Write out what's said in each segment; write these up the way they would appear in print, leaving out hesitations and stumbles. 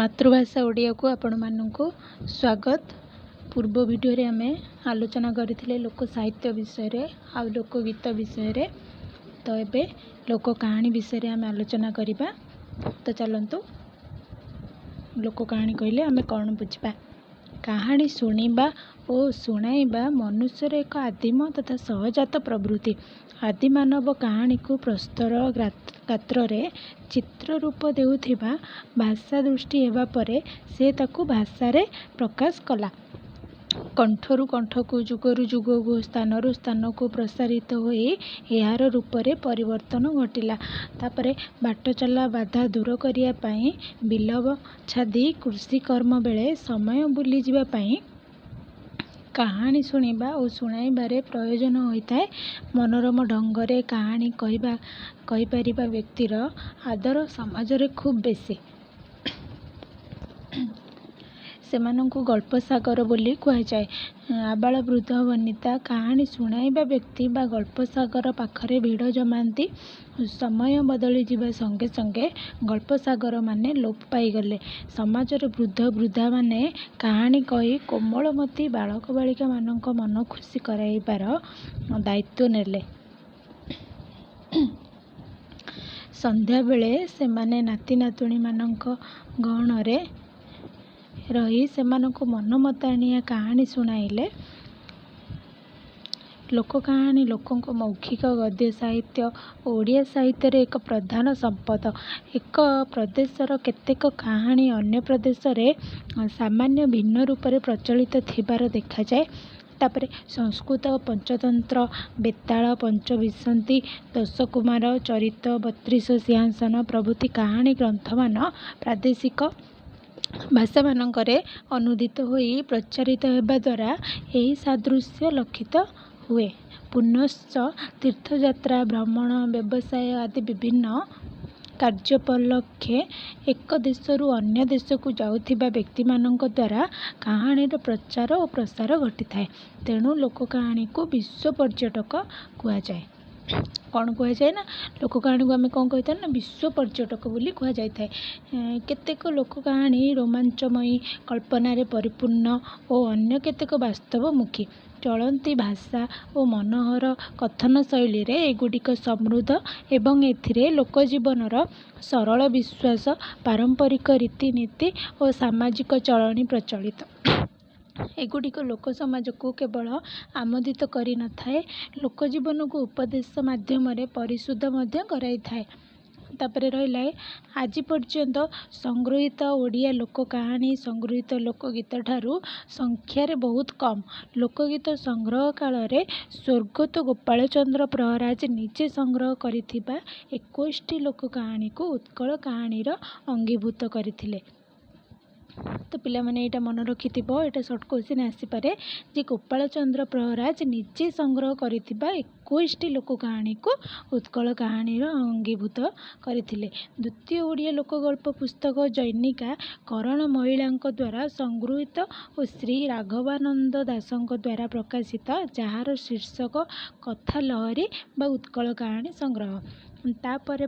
ମାତୃଭାଷା ଓଡ଼ିଆକୁ ଆପଣମାନଙ୍କୁ ସ୍ୱାଗତ। ପୂର୍ବ ଭିଡ଼ିଓରେ ଆମେ ଆଲୋଚନା କରିଥିଲେ ଲୋକ ସାହିତ୍ୟ ବିଷୟରେ ଆଉ ଲୋକଗୀତ ବିଷୟରେ। ତ ଏବେ ଲୋକ କାହାଣୀ ବିଷୟରେ ଆମେ ଆଲୋଚନା କରିବା। ତ ଚାଲନ୍ତୁ, ଲୋକ କାହାଣୀ କହିଲେ ଆମେ କ'ଣ ବୁଝିବା? କାହାଣୀ ଶୁଣିବା ଓ ଶୁଣାଇବା ମନୁଷ୍ୟର ଏକ ଆଦିମ ତଥା ସହଜାତ ପ୍ରବୃତ୍ତି। ଆଦିମାନବ କାହାଣୀକୁ ପ୍ରସ୍ତର ଗାତ୍ରରେ ଚିତ୍ର ରୂପ ଦେଉଥିବା ଭାଷା ସୃଷ୍ଟି ହେବା ପରେ ସେ ତାକୁ ଭାଷାରେ ପ୍ରକାଶ କଲା। କଣ୍ଠରୁ କଣ୍ଠକୁ, ଯୁଗରୁ ଯୁଗକୁ, ସ୍ଥାନରୁ ସ୍ଥାନକୁ ପ୍ରସାରିତ ହୋଇ ଏହାର ରୂପରେ ପରିବର୍ତ୍ତନ ଘଟିଲା। ତାପରେ ବାଟଚଲା ବାଧା ଦୂର କରିବା ପାଇଁ, ବିଲ ଛାଦି କୃଷିକର୍ମ ବେଳେ ସମୟ ଭୁଲିଯିବା ପାଇଁ କାହାଣୀ ଶୁଣିବା ଓ ଶୁଣାଇବାରେ ପ୍ରୟୋଜନ ହୋଇଥାଏ। ମନୋରମ ଢଙ୍ଗରେ କାହାଣୀ କହିପାରିବା ବ୍ୟକ୍ତିର ଆଦର ସମାଜରେ ଖୁବ୍ ବେଶୀ। ସେମାନଙ୍କୁ ଗଳ୍ପସାଗର ବୋଲି କୁହାଯାଏ। ଆବାଳ ବୃଦ୍ଧ ବନିତା କାହାଣୀ ଶୁଣାଇବା ବ୍ୟକ୍ତି ବା ଗଳ୍ପସାଗର ପାଖରେ ଭିଡ଼ ଜମାନ୍ତି। ସମୟ ବଦଳିଯିବା ସଙ୍ଗେ ସଙ୍ଗେ ଗଳ୍ପସାଗରମାନେ ଲୋପ ପାଇଗଲେ। ସମାଜର ବୃଦ୍ଧ ବୃଦ୍ଧାମାନେ କାହାଣୀ କହି କୋମଳମତି ବାଳକ ବାଳିକାମାନଙ୍କ ମନ ଖୁସି କରାଇବାର ଦାୟିତ୍ୱ ନେଲେ। ସନ୍ଧ୍ୟାବେଳେ ସେମାନେ ନାତି ନାତୁଣୀମାନଙ୍କ ଗହଣରେ ରହି ସେମାନଙ୍କୁ ମନମତାଣିଆ କାହାଣୀ ଶୁଣାଇଲେ। ଲୋକକାହାଣୀ ଲୋକଙ୍କ ମୌଖିକ ଗଦ୍ୟ ସାହିତ୍ୟ ଓ ଓଡ଼ିଆ ସାହିତ୍ୟରେ ଏକ ପ୍ରଧାନ ସମ୍ପଦ। ଏକ ପ୍ରଦେଶର କେତେକ କାହାଣୀ ଅନ୍ୟ ପ୍ରଦେଶରେ ସାମାନ୍ୟ ଭିନ୍ନ ରୂପରେ ପ୍ରଚଳିତ ଥିବାର ଦେଖାଯାଏ। ତାପରେ ସଂସ୍କୃତ ପଞ୍ଚତନ୍ତ୍ର, ବେତାଳ ପଞ୍ଚବିଂଶତି, ଦଶକୁମାର ଚରିତ, ବତ୍ରିଶ ସିଂହାସନ ପ୍ରଭୃତି କାହାଣୀ ଗ୍ରନ୍ଥମାନ ପ୍ରାଦେଶିକ ଭାଷାମାନଙ୍କରେ ଅନୂଦିତ ହୋଇ ପ୍ରଚାରିତ ହେବା ଦ୍ୱାରା ଏହି ସାଦୃଶ୍ୟ ଲକ୍ଷିତ ହୁଏ। ପୁନଶ୍ଚ ତୀର୍ଥଯାତ୍ରା, ଭ୍ରମଣ, ବ୍ୟବସାୟ ଆଦି ବିଭିନ୍ନ କାର୍ଯ୍ୟୋପଲକ୍ଷେ ଏକ ଦେଶରୁ ଅନ୍ୟ ଦେଶକୁ ଯାଉଥିବା ବ୍ୟକ୍ତିମାନଙ୍କ ଦ୍ୱାରା କାହାଣୀର ପ୍ରଚାର ଓ ପ୍ରସାର ଘଟିଥାଏ। ତେଣୁ ଲୋକକାହାଣୀକୁ ବିଶ୍ୱ ପର୍ଯ୍ୟଟକ କୁହାଯାଏ। କ'ଣ କୁହାଯାଏ ନା, ଲୋକକାହାଣୀକୁ ଆମେ କ'ଣ କହିଥାଉ ନା, ବିଶ୍ୱ ପର୍ଯ୍ୟଟକ ବୋଲି କୁହାଯାଇଥାଏ। କେତେକ ଲୋକକାହାଣୀ ରୋମାଞ୍ଚମୟୀ, କଳ୍ପନାରେ ପରିପୂର୍ଣ୍ଣ ଓ ଅନ୍ୟ କେତେକ ବାସ୍ତବମୁଖୀ। ଚଳନ୍ତି ଭାଷା ଓ ମନୋହର କଥନ ଶୈଳୀରେ ଏଗୁଡ଼ିକ ସମୃଦ୍ଧ ଏବଂ ଏଥିରେ ଲୋକଜୀବନର ସରଳ ବିଶ୍ୱାସ, ପାରମ୍ପରିକ ରୀତିନୀତି ଓ ସାମାଜିକ ଚଳଣି ପ୍ରଚଳିତ। ଏଗୁଡ଼ିକ ଲୋକସମାଜକୁ କେବଳ ଆମୋଦିତ କରିନଥାଏ, ଲୋକଜୀବନକୁ ଉପଦେଶ ମାଧ୍ୟମରେ ପରିଶୁଦ୍ଧ ମଧ୍ୟ କରାଇଥାଏ। ତାପରେ ରହିଲା, ଆଜି ପର୍ଯ୍ୟନ୍ତ ସଂଗୃହୀତ ଓଡ଼ିଆ ଲୋକକାହାଣୀ ସଂଗୃହୀତ ଲୋକଗୀତଠାରୁ ସଂଖ୍ୟାରେ ବହୁତ କମ୍। ଲୋକଗୀତ ସଂଗ୍ରହ କାଳରେ ସ୍ୱର୍ଗତ ଗୋପାଳଚନ୍ଦ୍ର ପ୍ରହରାଜ ନିଜେ ସଂଗ୍ରହ କରିଥିବା 21ଟି ଲୋକକାହାଣୀକୁ ଉତ୍କଳ କାହାଣୀର ଅଙ୍ଗୀଭୂତ କରିଥିଲେ। ତ ପିଲାମାନେ, ଏଇଟା ମନେ ରଖିଥିବ, ଏଇଟା ସର୍ଟ କୋଶ୍ଚିନ୍ ଆସିପାରେ ଯେ ଗୋପାଳଚନ୍ଦ୍ର ପ୍ରହରାଜ ନିଜେ ସଂଗ୍ରହ କରିଥିବା 21ଟି ଲୋକକାହାଣୀକୁ ଉତ୍କଳ କାହାଣୀର ଅଙ୍ଗୀଭୂତ କରିଥିଲେ। ଦ୍ୱିତୀୟ ଓଡ଼ିଆ ଲୋକଗଳ୍ପ ପୁସ୍ତକ ଜନୈକା କରଣ ମହିଳାଙ୍କ ଦ୍ୱାରା ସଂଗୃହୀତ ଓ ଶ୍ରୀ ରାଘବାନନ୍ଦ ଦାସଙ୍କ ଦ୍ୱାରା ପ୍ରକାଶିତ, ଯାହାର ଶୀର୍ଷକ କଥାଲହରୀ ବା ଉତ୍କଳ କାହାଣୀ ସଂଗ୍ରହ। ତାପରେ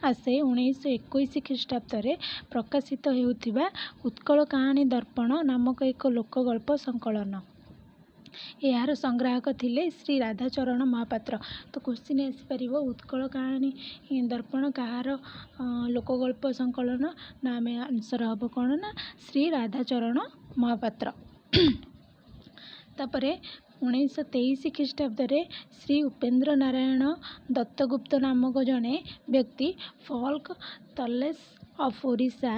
ଆସେ 1921 ଖ୍ରୀଷ୍ଟାବ୍ଦରେ ପ୍ରକାଶିତ ହେଉଥିବା ଉତ୍କଳ କାହାଣୀ ଦର୍ପଣ ନାମକ ଏକ ଲୋକଗଳ୍ପ ସଂକଳନ। ଏହାର ସଂଗ୍ରାହକ ଥିଲେ ଶ୍ରୀ ରାଧାଚରଣ ମହାପାତ୍ର। ତ କୋଶ୍ଚିନ୍ ଆସିପାରିବ, ଉତ୍କଳ କାହାଣୀ ଦର୍ପଣ କାହାର ଲୋକଗଳ୍ପ ସଂକଳନ ନା, ଆମେ ଆନ୍ସର୍ ହେବ କ'ଣ ନା, ଶ୍ରୀ ରାଧାଚରଣ ମହାପାତ୍ର। ତାପରେ 1923 ଖ୍ରୀଷ୍ଟାବ୍ଦରେ ଶ୍ରୀ ଉପେନ୍ଦ୍ର ନାରାୟଣ ଦତ୍ତଗୁପ୍ତ ନାମକ ଜଣେ ବ୍ୟକ୍ତି ଫୋଲ୍କ ଟେଲ୍ସ ଅଫ୍ ଓଡ଼ିଶା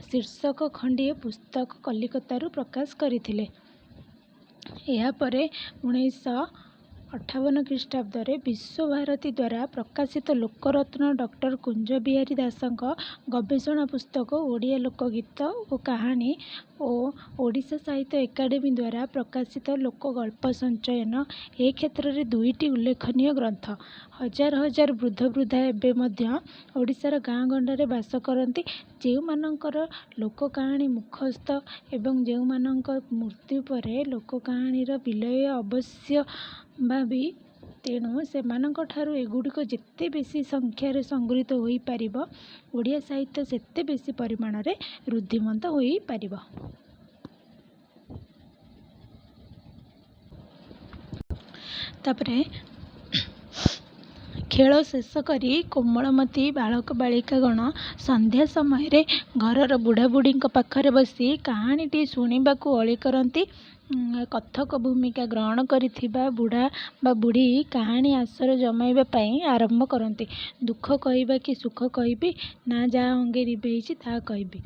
ଶୀର୍ଷକ ଖଣ୍ଡିଏ ପୁସ୍ତକ କଲିକତାରୁ ପ୍ରକାଶ କରିଥିଲେ। ଏହାପରେ 1958 ଖ୍ରୀଷ୍ଟାବ୍ଦରେ ବିଶ୍ୱଭାରତୀ ଦ୍ୱାରା ପ୍ରକାଶିତ ଲୋକରତ୍ନ ଡକ୍ଟର କୁଞ୍ଜବିହାରୀ ଦାସଙ୍କ ଗବେଷଣା ପୁସ୍ତକ ଓଡ଼ିଆ ଲୋକଗୀତ ଓ କାହାଣୀ ଓ ଓଡ଼ିଶା ସାହିତ୍ୟ ଏକାଡେମୀ ଦ୍ୱାରା ପ୍ରକାଶିତ ଲୋକଗଳ୍ପ ସଞ୍ଚୟନ ଏ କ୍ଷେତ୍ରରେ ଦୁଇଟି ଉଲ୍ଲେଖନୀୟ ଗ୍ରନ୍ଥ। ହଜାର ହଜାର ବୃଦ୍ଧ ବୃଦ୍ଧା ଏବେ ମଧ୍ୟ ଓଡ଼ିଶାର ଗାଁ ଗଣ୍ଡାରେ ବାସ କରନ୍ତି, ଯେଉଁମାନଙ୍କର ଲୋକକାହାଣୀ ମୁଖସ୍ଥ ଏବଂ ଯେଉଁମାନଙ୍କ ମୃତ୍ୟୁ ପରେ ଲୋକକାହାଣୀର ବିଲୟ ଅବଶ୍ୟମ୍ଭାବୀ। ତେଣୁ ସେମାନଙ୍କଠାରୁ ଏଗୁଡ଼ିକ ଯେତେ ବେଶୀ ସଂଖ୍ୟାରେ ସଂଗୃହୀତ ହୋଇପାରିବ, ଓଡ଼ିଆ ସାହିତ୍ୟ ସେତେ ବେଶୀ ପରିମାଣରେ ଋଦ୍ଧିମନ୍ତ ହୋଇପାରିବ। ତାପରେ ଖେଳ ଶେଷ କରି କୋମଳମତି ବାଳକ ବାଳିକାଗଣ ସନ୍ଧ୍ୟା ସମୟରେ ଘରର ବୁଢ଼ାବୁଢ଼ୀଙ୍କ ପାଖରେ ବସି କାହାଣୀଟି ଶୁଣିବାକୁ ଅଳି କରନ୍ତି। କଥକ ଭୂମିକା ଗ୍ରହଣ କରିଥିବା ବୁଢ଼ା ବା ବୁଢ଼ୀ କାହାଣୀ ଆସର ଜମାଇବା ପାଇଁ ଆରମ୍ଭ କରନ୍ତି, ଦୁଃଖ କହିବା କି ସୁଖ କହିବି, ନା ଯାହା ଅଙ୍ଗେ ନିଭେଇଛି ତାହା କହିବି।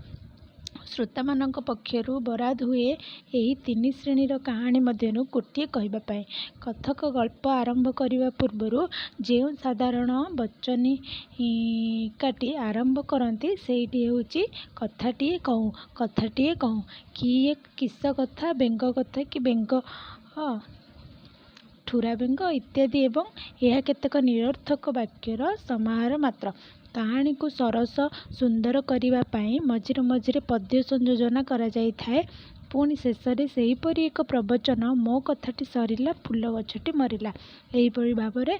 ଶ୍ରୋତାମାନଙ୍କ ପକ୍ଷରୁ ବରାଦ ହୁଏ ଏହି ତିନି ଶ୍ରେଣୀର କାହାଣୀ ମଧ୍ୟରୁ ଗୋଟିଏ କହିବା ପାଇଁ। କଥକ ଗଳ୍ପ ଆରମ୍ଭ କରିବା ପୂର୍ବରୁ ଯେଉଁ ସାଧାରଣ ବଚନିକାଟି ଆରମ୍ଭ କରନ୍ତି, ସେଇଟି ହେଉଛି, କଥାଟିଏ କହୁଁ, କଥାଟିଏ କହୁଁ। କିଏ କିସ କଥା, ବେଙ୍ଗ କଥା କି ବେଙ୍ଗ, ଠୁରା ବେଙ୍ଗ ଇତ୍ୟାଦି ଏବଂ ଏହା କେତେକ ନିରର୍ଥକ ବାକ୍ୟର ସମାହାର ମାତ୍ର। କାହାଣୀକୁ ସରସ ସୁନ୍ଦର କରିବା ପାଇଁ ମଝିରେ ମଝିରେ ପଦ୍ୟ ସଂଯୋଜନା କରାଯାଇଥାଏ। ପୁଣି ଶେଷରେ ସେହିପରି ଏକ ପ୍ରବଚନ, ମୋ କଥାଟି ସରିଲା, ଫୁଲ ଗଛଟି ମରିଲା, ଏହିପରି ଭାବରେ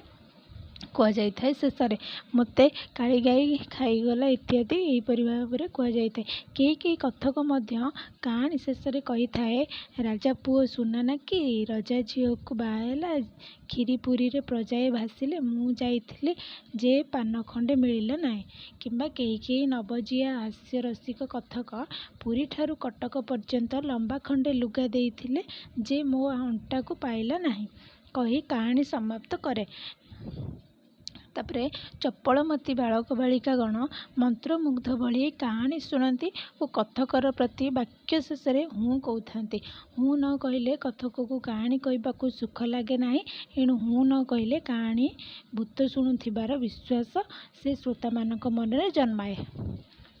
କୁହାଯାଇଥାଏ। ଶେଷରେ ମୋତେ କାଳୀଗାଈ ଖାଇଗଲା ଇତ୍ୟାଦି ଏହିପରି ଭାବରେ କୁହାଯାଇଥାଏ। କେହି କେହି କଥକ ମଧ୍ୟ କାହାଣୀ ଶେଷରେ କହିଥାଏ, ରାଜା ପୁଅ ସୁନା ନାକି, ରଜା ଝିଅକୁ ବାହା ହେଲା, କ୍ଷୀରି ପୁରୀରେ ପ୍ରଜାଏ ଭାସିଲେ, ମୁଁ ଯାଇଥିଲି ଯେ ପାନ ଖଣ୍ଡେ ମିଳିଲା ନାହିଁ। କିମ୍ବା କେହି କେହି ନବଜିଆ ହାସ୍ୟରସିକ କଥକ ପୁରୀଠାରୁ କଟକ ପର୍ଯ୍ୟନ୍ତ ଲମ୍ବା ଖଣ୍ଡେ ଲୁଗା ଦେଇଥିଲେ ଯେ ମୋ ଅଣ୍ଟାକୁ ପାଇଲା ନାହିଁ କହି କାହାଣୀ ସମାପ୍ତ କରେ। ତାପରେ ଚପଳମତି ବାଳକ ବାଳିକାଗଣ ମନ୍ତ୍ରମୁଗ୍ଧ ଭଳି କାହାଣୀ ଶୁଣନ୍ତି ଓ କଥକର ପ୍ରତି ବାକ୍ୟ ଶେଷରେ ହୁଁ କହୁଥାନ୍ତି। ହୁଁ ନ କହିଲେ କଥକକୁ କାହାଣୀ କହିବାକୁ ସୁଖ ଲାଗେ ନାହିଁ। ଏଣୁ ହୁଁ ନ କହିଲେ କାହାଣୀ ଭୂତ ଶୁଣୁଥିବାର ବିଶ୍ୱାସ ସେ ଶ୍ରୋତାମାନଙ୍କ ମନରେ ଜନ୍ମାଏ।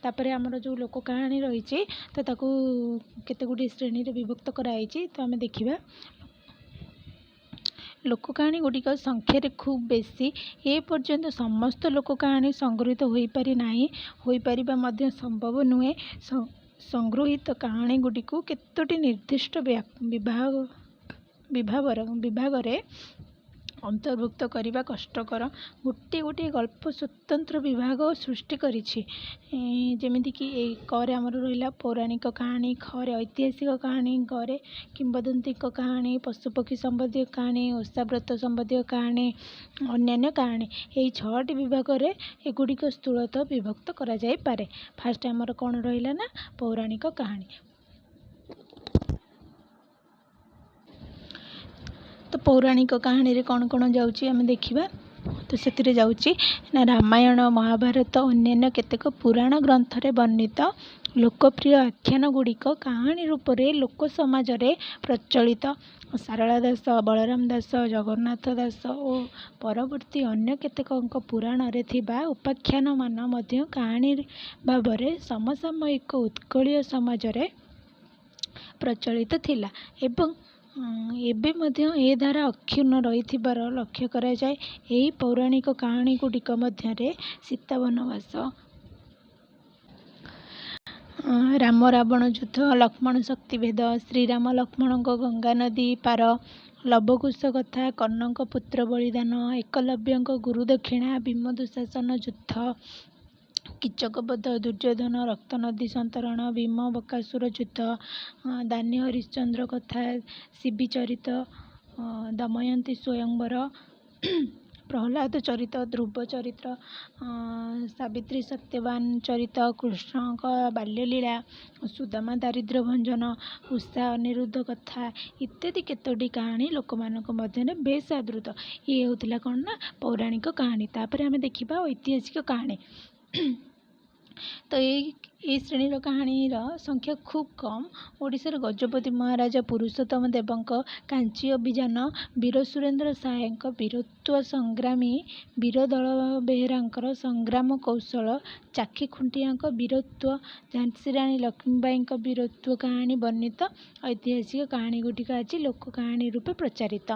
ତାପରେ ଆମର ଯେଉଁ ଲୋକ କାହାଣୀ ରହିଛି, ତ ତାକୁ କେତେ ଗୁଡ଼ିଏ ଶ୍ରେଣୀରେ ବିଭକ୍ତ କରାଯାଇଛି, ତ ଆମେ ଦେଖିବା। ଲୋକ କାହାଣୀ ଗୁଡ଼ିକ ସଂଖ୍ୟାରେ ଖୁବ୍ ବେଶୀ। ଏ ପର୍ଯ୍ୟନ୍ତ ସମସ୍ତ ଲୋକ କାହାଣୀ ସଂଗୃହୀତ ହୋଇପାରି ନାହିଁ, ହୋଇପାରିବା ମଧ୍ୟ ସମ୍ଭବ ନୁହେଁ। ସଂଗୃହୀତ କାହାଣୀ ଗୁଡ଼ିକୁ କେତୋଟି ନିର୍ଦ୍ଦିଷ୍ଟ ବିଭାଗରେ ଅନ୍ତର୍ଭୁକ୍ତ କରିବା କଷ୍ଟକର। ଗୋଟିଏ ଗୋଟିଏ ଗଳ୍ପ ସ୍ୱତନ୍ତ୍ର ବିଭାଗ ସୃଷ୍ଟି କରିଛି। ଯେମିତିକି ଏ କରେ ଆମର ରହିଲା ପୌରାଣିକ କାହାଣୀ, ଖରେ ଐତିହାସିକ କାହାଣୀ, ଗରେ କିମ୍ବଦନ୍ତୀଙ୍କ କାହାଣୀ, ପଶୁପକ୍ଷୀ ସମ୍ବନ୍ଧୀୟ କାହାଣୀ, ଓଷାବ୍ରତ ସମ୍ବନ୍ଧୀୟ କାହାଣୀ, ଅନ୍ୟାନ୍ୟ କାହାଣୀ। ଏହି ଛଅଟି ବିଭାଗରେ ଏଗୁଡ଼ିକ ସ୍ଥୂଳତଃ ବିଭକ୍ତ କରାଯାଇପାରେ। ଫାଷ୍ଟ ଆମର କ'ଣ ରହିଲା ନା ପୌରାଣିକ କାହାଣୀ। ତ ପୌରାଣିକ କାହାଣୀରେ କ'ଣ କ'ଣ ଯାଉଛି ଆମେ ଦେଖିବା। ତ ସେଥିରେ ଯାଉଛି ନା ରାମାୟଣ, ମହାଭାରତ, ଅନ୍ୟାନ୍ୟ କେତେକ ପୁରାଣ ଗ୍ରନ୍ଥରେ ବର୍ଣ୍ଣିତ ଲୋକପ୍ରିୟ ଆଖ୍ୟାନ ଗୁଡ଼ିକ କାହାଣୀ ରୂପରେ ଲୋକ ସମାଜରେ ପ୍ରଚଳିତ। ସାରଳା ଦାସ, ବଳରାମ ଦାସ, ଜଗନ୍ନାଥ ଦାସ ଓ ପରବର୍ତ୍ତୀ ଅନ୍ୟ କେତେକଙ୍କ ପୁରାଣରେ ଥିବା ଉପାଖ୍ୟାନମାନ ମଧ୍ୟ କାହାଣୀ ଭାବରେ ସମସାମୟିକ ଉତ୍କଳୀୟ ସମାଜରେ ପ୍ରଚଳିତ ଥିଲା ଏବଂ ଏବେ ମଧ୍ୟ ଏ ଧାରା ଅକ୍ଷୁଣ୍ଣ ରହିଥିବାର ଲକ୍ଷ୍ୟ କରାଯାଏ। ଏହି ପୌରାଣିକ କାହାଣୀ ଗୁଡ଼ିକ ମଧ୍ୟରେ ସୀତା ବନବାସ, ରାମ ରାବଣ ଯୁଦ୍ଧ, ଲକ୍ଷ୍ମଣ ଶକ୍ତିଭେଦ, ଶ୍ରୀରାମ ଲକ୍ଷ୍ମଣଙ୍କ ଗଙ୍ଗାନଦୀ ପାର, ଲବକୁଶ କଥା, କର୍ଣ୍ଣଙ୍କ ପୁତ୍ର ବଳିଦାନ, ଏକଲବ୍ୟଙ୍କ ଗୁରୁଦକ୍ଷିଣା, ଭୀମ ଦୁଃଶାସନ ଯୁଦ୍ଧ, କୀଚକବଧ, ଦୁର୍ଯ୍ୟୋଧନ ରକ୍ତନଦୀ ସନ୍ତରଣ, ଭୀମ ବକାସୁର ଯୁଦ୍ଧ, ଦାନୀ ହରିଶ୍ଚନ୍ଦ୍ର କଥା, ଶିବି ଚରିତ, ଦମୟନ୍ତୀ ସ୍ୱୟଂବର, ପ୍ରହ୍ଲାଦ ଚରିତ, ଧ୍ରୁବ ଚରିତ୍ର, ସାବିତ୍ରୀ ସତ୍ୟବାନ ଚରିତ, କୃଷ୍ଣଙ୍କ ବାଲ୍ୟଲୀଳା, ସୁଦାମା ଦାରିଦ୍ର୍ୟ ଭଞ୍ଜନ, ଉଷା ଅନିରୁଦ୍ଧ କଥା ଇତ୍ୟାଦି କେତୋଟି କାହାଣୀ ଲୋକମାନଙ୍କ ମଧ୍ୟରେ ବେଶ ଆଦୃତ। ଇଏ ହେଉଥିଲା କ'ଣ ନା ପୌରାଣିକ କାହାଣୀ। ତାପରେ ଆମେ ଦେଖିବା ଐତିହାସିକ କାହାଣୀ। ତ ଏଇ ଶ୍ରେଣୀର କାହାଣୀର ସଂଖ୍ୟା ଖୁବ୍ କମ୍। ଓଡ଼ିଶାର ଗଜପତି ମହାରାଜା ପୁରୁଷୋତ୍ତମ ଦେବଙ୍କ କାଞ୍ଚି ଅଭିଯାନ, ବୀର ସୁରେନ୍ଦ୍ର ସାଏଙ୍କ ବୀରତ୍ୱ ସଂଗ୍ରାମୀ, ବୀର ଦଳ ବେହେରାଙ୍କର ସଂଗ୍ରାମ କୌଶଳ, ଚାଖି ଖୁଣ୍ଟିଆଙ୍କ ବୀରତ୍ୱ, ଝାନ୍ସୀ ରାଣୀ ଲକ୍ଷ୍ମୀବାଈଙ୍କ ବୀରତ୍ୱ କାହାଣୀ ବର୍ଣ୍ଣିତ ଐତିହାସିକ କାହାଣୀ ଗୁଡ଼ିକ ଆଜି ଲୋକ କାହାଣୀ ରୂପେ ପ୍ରଚାରିତ।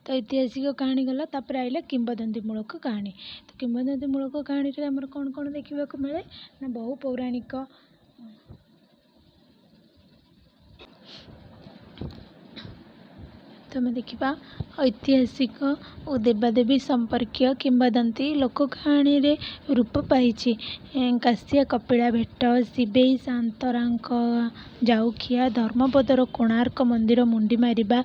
ତ ଐତିହାସିକ କାହାଣୀ ଗଲା, ତାପରେ ଆଇଲା କିମ୍ବଦନ୍ତୀମୂଳକ କାହାଣୀ। ତ କିମ୍ବଦନ୍ତୀମୂଳକ କାହାଣୀରେ ଆମର କ'ଣ କ'ଣ ଦେଖିବାକୁ ମିଳେ ନା ବହୁ ପୌରାଣିକ ତ ଆମେ ଦେଖିବା ଐତିହାସିକ ଓ ଦେବାଦେବୀ ସମ୍ପର୍କୀୟ କିମ୍ବଦନ୍ତୀ ଲୋକକାହାଣୀରେ ରୂପ ପାଇଛି। କାଶିଆ କପିଳା ଭେଟ, ଶିବେଇ ସାନ୍ତରାଙ୍କ ଯାଉଖିଆ, ଧର୍ମପଦର କୋଣାର୍କ ମନ୍ଦିର ମୁଣ୍ଡି ମାରିବା,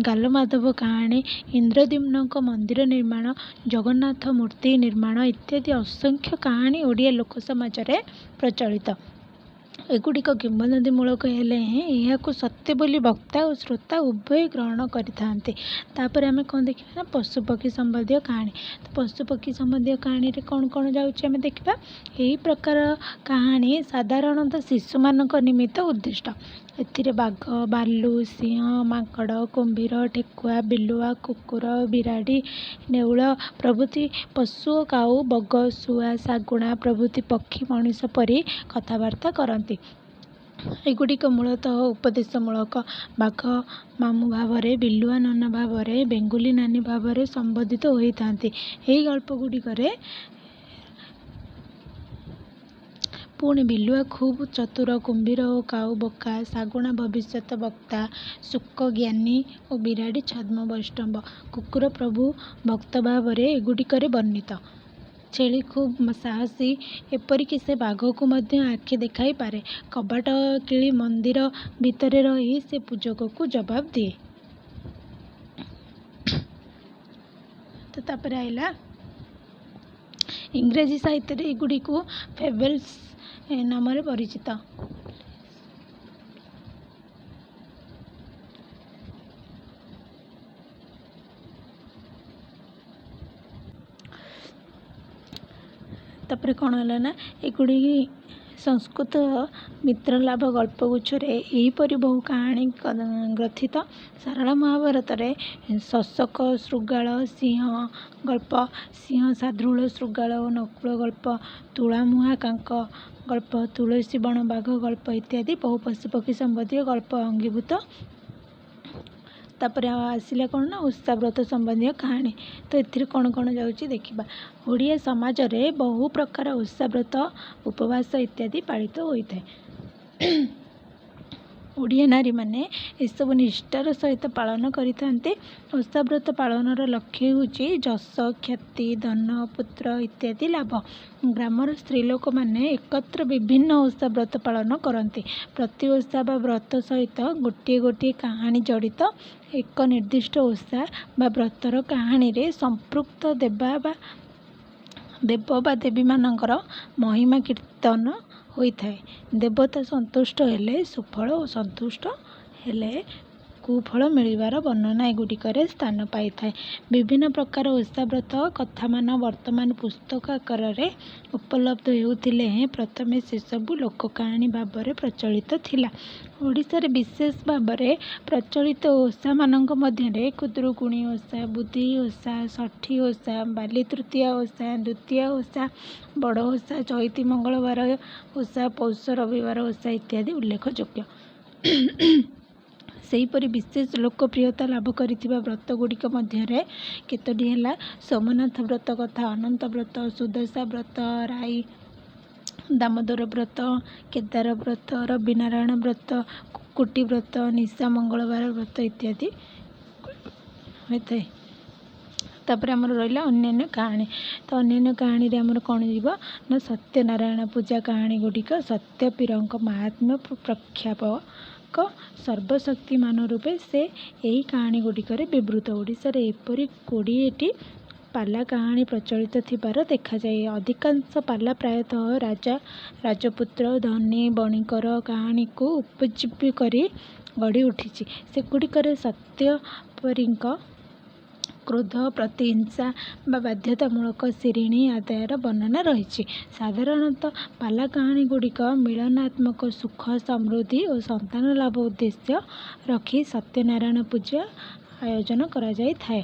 ଗାଲମାଧବ କାହାଣୀ, ଇନ୍ଦ୍ରଦ୍ୟୁମ୍ନଙ୍କ ମନ୍ଦିର ନିର୍ମାଣ, ଜଗନ୍ନାଥ ମୂର୍ତ୍ତି ନିର୍ମାଣ ଇତ୍ୟାଦି ଅସଂଖ୍ୟ କାହାଣୀ ଓଡ଼ିଆ ଲୋକ ସମାଜରେ ପ୍ରଚଳିତ। ଏଗୁଡ଼ିକ କିମ୍ବଦନ୍ତୀ ମୂଳକ ହେଲେ ହେଁ ଏହାକୁ ସତ୍ୟ ବୋଲି ବକ୍ତା ଓ ଶ୍ରୋତା ଉଭୟ ଗ୍ରହଣ କରିଥାନ୍ତି। ତାପରେ ଆମେ କ'ଣ ଦେଖିବା ନା ପଶୁପକ୍ଷୀ ସମ୍ବନ୍ଧୀୟ କାହାଣୀ। ତ ପଶୁପକ୍ଷୀ ସମ୍ବନ୍ଧୀୟ କାହାଣୀରେ କ'ଣ କ'ଣ ଯାଉଛି ଆମେ ଦେଖିବା। ଏହି ପ୍ରକାର କାହାଣୀ ସାଧାରଣତଃ ଶିଶୁମାନଙ୍କ ନିମିତ୍ତ ଉଦ୍ଦିଷ୍ଟ। ଏଥିରେ ବାଘ, ଭାଲୁ, ସିଂହ, ମାଙ୍କଡ଼, କୁମ୍ଭୀର, ଠେକୁଆ, ବିଲୁଆ, କୁକୁର, ବିରାଡ଼ି, ନେଉଳ ପ୍ରଭୃତି ପଶୁ ଓ କାଉ, ବଗ, ଶୁଆ, ଶାଗୁଣା ପ୍ରଭୃତି ପକ୍ଷୀ ମଣିଷ ପରି କଥାବାର୍ତ୍ତା କରନ୍ତି। ଏଗୁଡ଼ିକ ମୂଳତଃ ଉପଦେଶମୂଳକ। ବାଘ ମାମୁଁ ଭାବରେ, ବିଲୁଆ ନନା ଭାବରେ, ବେଙ୍ଗୁଲି ନାନୀ ଭାବରେ ସମ୍ବୋଧିତ ହୋଇଥାନ୍ତି। ଏହି ଗଳ୍ପ ଗୁଡ଼ିକରେ ପୁଣି ବିଲୁଆ ଖୁବ୍ ଚତୁର, କୁମ୍ଭୀର ଓ କାଉ ବୋକା, ଶାଗୁଣା ଭବିଷ୍ୟତ ବକ୍ତା, ଶୁକ ଜ୍ଞାନୀ ଓ ବିରାଡ଼ି ଛଦ୍ମ ବୈଷ୍ଣବ, କୁକୁର ପ୍ରଭୁ ଭକ୍ତ ଭାବରେ ଏଗୁଡ଼ିକରେ ବର୍ଣ୍ଣିତ। ଛେଳି ଖୁବ୍ ସାହସୀ, ଏପରିକି ସେ ବାଘକୁ ମଧ୍ୟ ଆଖି ଦେଖାଇପାରେ। କବାଟ କିଳି ମନ୍ଦିର ଭିତରେ ରହି ସେ ପୂଜକକୁ ଜବାବ ଦିଏ। ତ ତାପରେ ଆଇଲା ଇଂରାଜୀ ସାହିତ୍ୟରେ ଏଗୁଡ଼ିକୁ ଫେବଲ୍ସ ନାମରେ ପରିଚିତ। ତାପରେ କ'ଣ ହେଲା ନା ଏଗୁଡ଼ିକ ସଂସ୍କୃତ ମିତ୍ରଲାଭ ଗଳ୍ପଗୁଚ୍ଛରେ ଏହିପରି ବହୁ କାହାଣୀ ଗ୍ରଥିତ। ସାରଳା ମହାଭାରତରେ ଶଶକ ଶୃଗାଳ ସିଂହ ଗଳ୍ପ, ସିଂହ ଶାର୍ଦ୍ଦୂଳ ଶୃଗାଳ ଓ ନକୁଳ ଗଳ୍ପ, ତୁଳାମୁହାଁ କାଙ୍କ ଗଳ୍ପ, ତୁଳସୀ ବଣ ବାଘ ଗଳ୍ପ ଇତ୍ୟାଦି ବହୁ ପଶୁପକ୍ଷୀ ସମ୍ବନ୍ଧୀୟ ଗଳ୍ପ ଅଙ୍ଗୀଭୂତ। ତାପରେ ଆସିଲା କ'ଣ ନା ଓଷା ବ୍ରତ ସମ୍ବନ୍ଧୀୟ କାହାଣୀ। ତ ଏଥିରେ କ'ଣ କ'ଣ ଯାଉଛି ଦେଖିବା। ଓଡ଼ିଆ ସମାଜରେ ବହୁ ପ୍ରକାର ଓଷା ବ୍ରତ, ଉପବାସ ଇତ୍ୟାଦି ପାଳିତ ହୋଇଥାଏ। ଓଡ଼ିଆ ନାରୀମାନେ ଏସବୁ ନିଷ୍ଠାର ସହିତ ପାଳନ କରିଥାନ୍ତି। ଓଷା ବ୍ରତ ପାଳନର ଲକ୍ଷ୍ୟ ହେଉଛି ଯଶ, ଖ୍ୟାତି, ଧନ, ପୁତ୍ର ଇତ୍ୟାଦି ଲାଭ। ଗ୍ରାମର ସ୍ତ୍ରୀ ଲୋକମାନେ ଏକତ୍ର ବିଭିନ୍ନ ଓଷା ବ୍ରତ ପାଳନ କରନ୍ତି। ପ୍ରତି ଓଷା ବା ବ୍ରତ ସହିତ ଗୋଟିଏ ଗୋଟିଏ କାହାଣୀ ଜଡ଼ିତ। ଏକ ନିର୍ଦ୍ଦିଷ୍ଟ ଓଷା ବା ବ୍ରତର କାହାଣୀରେ ସମ୍ପୃକ୍ତ ଦେବ ବା ଦେବୀମାନଙ୍କର ମହିମା କୀର୍ତ୍ତନ ହୋଇଥାଏ। ଦେବତା ସନ୍ତୁଷ୍ଟ ହେଲେ ସୁଫଳ ଓ ସନ୍ତୁଷ୍ଟ ହେଲେ କୁଫଳ ମିଳିବାର ବର୍ଣ୍ଣନା ଏଗୁଡ଼ିକରେ ସ୍ଥାନ ପାଇଥାଏ। ବିଭିନ୍ନ ପ୍ରକାର ଓଷା ବ୍ରତ କଥାମାନ ବର୍ତ୍ତମାନ ପୁସ୍ତକ ଆକାରରେ ଉପଲବ୍ଧ ହେଉଥିଲେ ହେଁ ପ୍ରଥମେ ସେସବୁ ଲୋକକାହାଣୀ ଭାବରେ ପ୍ରଚଳିତ ଥିଲା। ଓଡ଼ିଶାରେ ବିଶେଷ ଭାବରେ ପ୍ରଚଳିତ ଓଷାମାନଙ୍କ ମଧ୍ୟରେ ଖୁଦୁରୁକୁଣୀ ଓଷା, ବୁଧେଇ ଓଷା, ଷଠୀ ଓଷା, ବାଲିତୃତୀୟା ଓଷା, ଦ୍ୱିତୀୟା ଓଷା, ବଡ଼ ଓଷା, ଚଇତି ମଙ୍ଗଳବାର ଓଷା, ପୌଷ ରବିବାର ଓଷା ଇତ୍ୟାଦି ଉଲ୍ଲେଖଯୋଗ୍ୟ। ସେହିପରି ବିଶେଷ ଲୋକପ୍ରିୟତା ଲାଭ କରିଥିବା ବ୍ରତଗୁଡ଼ିକ ମଧ୍ୟରେ କେତୋଟି ହେଲା ସୋମନାଥ ବ୍ରତ କଥା, ଅନନ୍ତ ବ୍ରତ, ସୁଦଶା ବ୍ରତ, ରାଇ ଦାମୋଦର ବ୍ରତ, କେଦାର ବ୍ରତ, ରବିନାରାୟଣ ବ୍ରତ, କୁକୁଟି ବ୍ରତ, ନିଶା ମଙ୍ଗଳବାର ବ୍ରତ ଇତ୍ୟାଦି ହୋଇଥାଏ। ତାପରେ ଆମର ରହିଲା ଅନ୍ୟାନ୍ୟ କାହାଣୀ। ତ ଅନ୍ୟାନ୍ୟ କାହାଣୀରେ ଆମର କ'ଣ ଯିବ ନା ସତ୍ୟନାରାୟଣ ପୂଜା କାହାଣୀ ଗୁଡ଼ିକ ସତ୍ୟପୀରଙ୍କ ମାହାତ୍ମ୍ୟ ପ୍ରଖ୍ୟାପକ ସର୍ବଶକ୍ତିମାନ ରୂପେ ସେ ଏହି କାହାଣୀ ଗୁଡ଼ିକରେ ବିବୃତ। ଓଡ଼ିଶାରେ ଏପରି 20ଟି ପାଲା କାହାଣୀ ପ୍ରଚଳିତ ଥିବାର ଦେଖାଯାଏ। ଅଧିକାଂଶ ପାଲା ପ୍ରାୟତଃ ରାଜା, ରାଜପୁତ୍ର, ଧନୀ, ବଣିକର କାହାଣୀକୁ ଉପଜୀବ୍ୟ କରି ଗଢ଼ି ଉଠିଛି। ସେଗୁଡ଼ିକରେ ସତ୍ୟପରୀଙ୍କ କ୍ରୋଧ, ପ୍ରତିହିଂସା ବା ବାଧ୍ୟତାମୂଳକ ଶିରିଣୀ ଆଦାୟର ବର୍ଣ୍ଣନା ରହିଛି। ସାଧାରଣତଃ ପାଲା କାହାଣୀଗୁଡ଼ିକ ମିଳନାତ୍ମକ ସୁଖ, ସମୃଦ୍ଧି ଓ ସନ୍ତାନ ଲାଭ ଉଦ୍ଦେଶ୍ୟ ରଖି ସତ୍ୟନାରାୟଣ ପୂଜା ଆୟୋଜନ କରାଯାଇଥାଏ।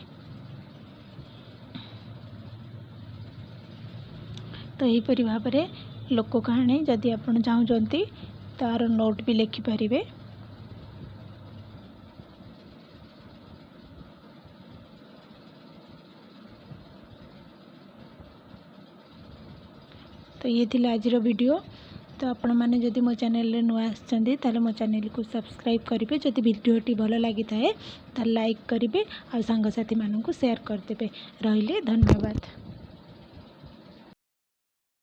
ତ ଏହିପରି ଭାବରେ ଲୋକ କାହାଣୀ ଯଦି ଆପଣ ଚାହୁଁଛନ୍ତି ତାର ନୋଟ୍ ବି ଲେଖିପାରିବେ। ତ ଇଏ ଥିଲା ଆଜିର ଭିଡ଼ିଓ। ତ ଆପଣମାନେ ଯଦି ମୋ ଚ୍ୟାନେଲରେ ନୂଆ ଆସିଛନ୍ତି, ତାହେଲେ ମୋ ଚ୍ୟାନେଲକୁ ସବସ୍କ୍ରାଇବ୍ କରିବେ। ଯଦି ଭିଡ଼ିଓଟି ଭଲ ଲାଗିଥାଏ, ତାହେଲେ ଲାଇକ୍ କରିବେ ଆଉ ସାଙ୍ଗସାଥିମାନଙ୍କୁ ସେୟାର କରିଦେବେ। ରହିଲି, ଧନ୍ୟବାଦ।